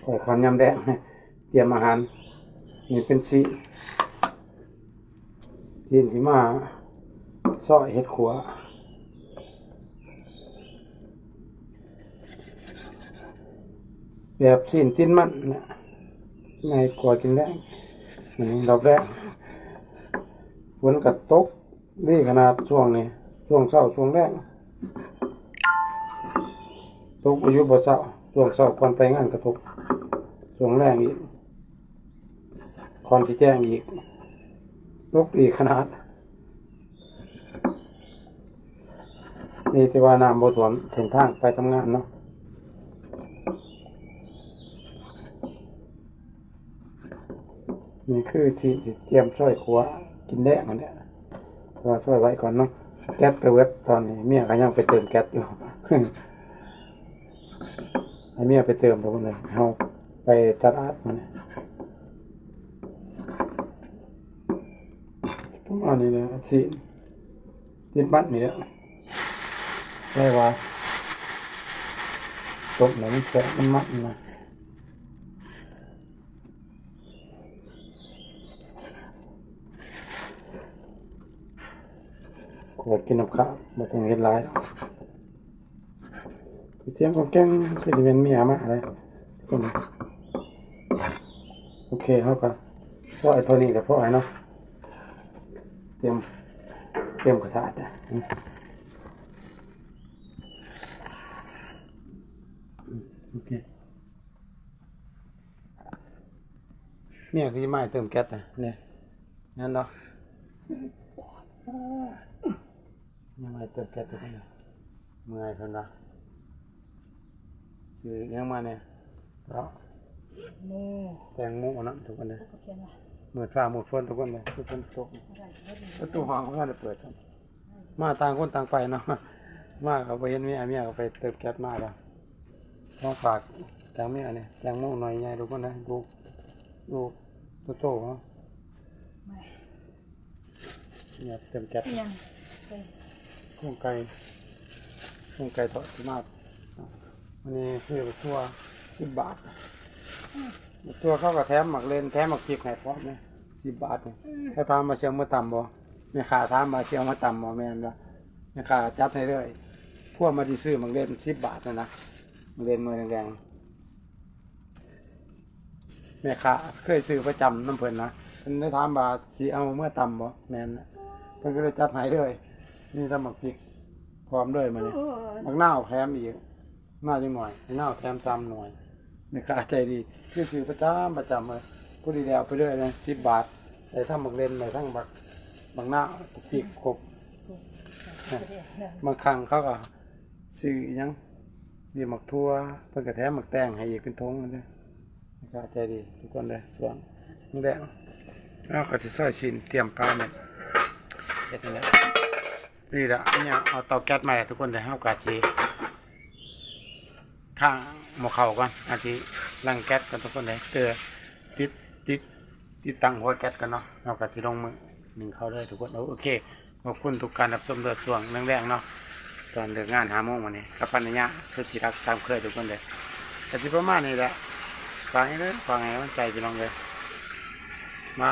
ຂ້ອຍຄຳຍາມແລງ ຕຽມອາຫານ. ນີ້ເປັນຊີ້ນ ຊີ້ນທີ່ມາຊອຍເຮັດຂົ້ວ ແບບຊີ້ນຕີນມັນນະ ໃນຂົ້ວກິນແລງ. ມື້ນີ້ລອບແລງ ຝົນກໍຕົກດີຂະໜາດຊ່ວງນີ້ ຊ່ວງເຊົ້າຊ່ວງແລງ ຕົກຢູ່ບໍ່ເຊົາ. ຊ່ວງເຊົ້າກ່ອນໄປງານກໍຕົກ ຊ່ວງແລງອີກ ກ່ອນຊິແຈ້ງອີກ ຕົກດີຂະໜາດ. ດີທີ່ວ່ານ້ຳບໍ່ຖ້ວມເສັ້ນທາງໄປທຳງານເນາະ. ນີ້ຄືຊິ ຊິຕຽມຊອຍຂົ້ວກິນແລງຫັ້ນແຫຼະ ແຕ່ວ່າຊອຍໄວ້ກ່ອນເນາະ. ແກັດໄປເບິດຕອນນີ້ ເມຍກໍຍັງໄປເຕີມແກັດຢູ່ ໃຫ້ເມຍໄປເຕີມດອກເພິ່ນເລີຍ ເຮົາໄປຕະຫຼາດມື້ນີ້. ປະມານນີ້ແຫຼະ ຊີ້ນຕິດມັນນີ້ແຫຼະ ແຕ່ວ່າຕົ້ມແລ້ວມັນແຊບ ມັນມັນນະ. ກວດກິນນ້ຳຂາວ ບໍ່ຕ້ອງເຮັດຫຼາຍດອກ. ສຽງກອງແກງ ຄືຊິແມ່ນເມຍມາເດ້. ໂອເຄ ເຮົາກໍພໍເທົ່ານີ້ແຫຼະ ພໍແລ້ວເນາະ. ຕຽມ ຕຽມກະທະ ໂອເຄ. ເມຍຄືຊິມາໃຫ້ເຕີມແກັດນະ ນີ້ ແມ່ນບໍ່? ເມຍມາໃຫ້ເຕີມແກັດທຸກຄົນນະ. ເມື່ອຍເພິ່ນວ່າ ຊື້ຫຍັງມາແດ່ເນາະ? ແຕງໂມເນາະ ທຸກຄົນເດີ. ມືດຟ້າມືດຝົນ ທຸກຄົນເດີ ຄືຝົນຕົກ. ປະຕູຫ້ອງກໍບໍ່ທັນໄດ້ເປີດຊ້ຳ. ມາຕ່າງຄົນຕ່າງໄປເນາະ ມາກໍບໍ່ເຫັນເມຍ ເມຍກໍໄປເຕີມແກັດມາແລ້ວ. ຂອງຝາກຈາກເມຍນີ້ ແຕງໂມໜ່ວຍໃຫຍ່ ທຸກຄົນເດີ ລູກ ລູກໂຕໆເນາະ. ເມຍເຕີມແກັດ ອີຫຍັງ? ໂຄງໄກ່ ໂຄງໄກ່ທອດທີ່ມາ. ອັນນີ້ຊື້ບັກຖົ່ວ ສິບບາດ ບັກຖົ່ວເຂົາກໍແຖມໝາກເລັ່ນ ແຖມໝາກພິກໃຫ້ພ້ອມເດ້ ສິບບາດນີ້. ເຂົາຖາມວ່າຊິເອົາມາຕຳບໍ່? ແມ່ຄ້າຖາມວ່າຊິເອົາມາຕຳບໍ່ ແມ່ນບໍ່? ແມ່ຄ້າຈັດໃຫ້ເລີຍ ພວກມາທີ່ຊື້ໝາກເລັ່ນສິບບາດນັ້ນນະ ໝາກເລັ່ນໜ່ວຍແດງໆ. ແມ່ຄ້າເຄີຍຊື້ປະຈຳນຳເພິ່ນນະ ເພິ່ນໄດ້ຖາມວ່າຊິເອົາເມືອຕຳບໍ່? ແມ່ນ ເພິ່ນກໍເລີຍຈັດໃຫ້ເລີຍ ມີແຕ່ໝາກພິກພ້ອມເລີຍມື້ນີ້. ໂອ້ຍ ໝາກນາວແຖມອີກ ມາຈັກໜ່ວຍ ໝາກນາວແຖມສາມໜ່ວຍ. ແມ່ຄ້າໃຈດີ ຊື້ ຊື້ປະຈຳ ປະຈຳເລີຍ. ພໍດີແລ້ວໄປເລີຍນະ ສິບບາດ ໄດ້ທັງໝາກເລັ່ນ ໄດ້ທັງບັກ ບັກນາວ ບັກພິກ ຄົບ. ບາງຄັ້ງເຂົາກໍຊື້ອີ່ຫຍັງ ມີໝາກຖົ່ວ ເພິ່ນກໍແຖມໝາກແຕງໃຫ້ອີກເປັນຖົງເລີຍ. ແມ່ຄ້າໃຈດີທຸກຄົນເດີ. ຊ່ວງແລງເຮົາກໍຊິຊອຍຊີ້ນ ຕຽມປາແມ່ນເຮັດນີ້ແຫຼະ. ນີ້ລະ ເອົາເຕົາແກັດມາແລ້ວທຸກຄົນເດີ. ເຮົາກໍຊິ ຂ້າງໝໍ້ເຂົ້າກ່ອນ ອັນທີ່ລັງແກັດກ່ອນທຸກຄົນເດີ. ເອີ ຕິດ ຕິດ ຕິດຕັ້ງຫົວແກັດກ່ອນເນາະ ເຮົາກໍຊິລົງມືໜຶ້ງເຂົ້າເລີຍທຸກຄົນ. ໂອເຄ ຂອບຄຸນທຸກການຮັບຊົມເດີ. ຊ່ວງແລງໆເນາະ ຕອນເລີກງານຫ້າໂມງມື້ນີ້ ກັບພັນລະຍາສຸດທີ່ຮັກຕາມເຄີຍທຸກຄົນເດີ. ກໍຊິປະມານນີ້ແຫຼະ ຝາກໃຫ້ເດີ ຝາກໃຫ້ກຳລັງໃຈພີ່ນ້ອງເດີ. ມາ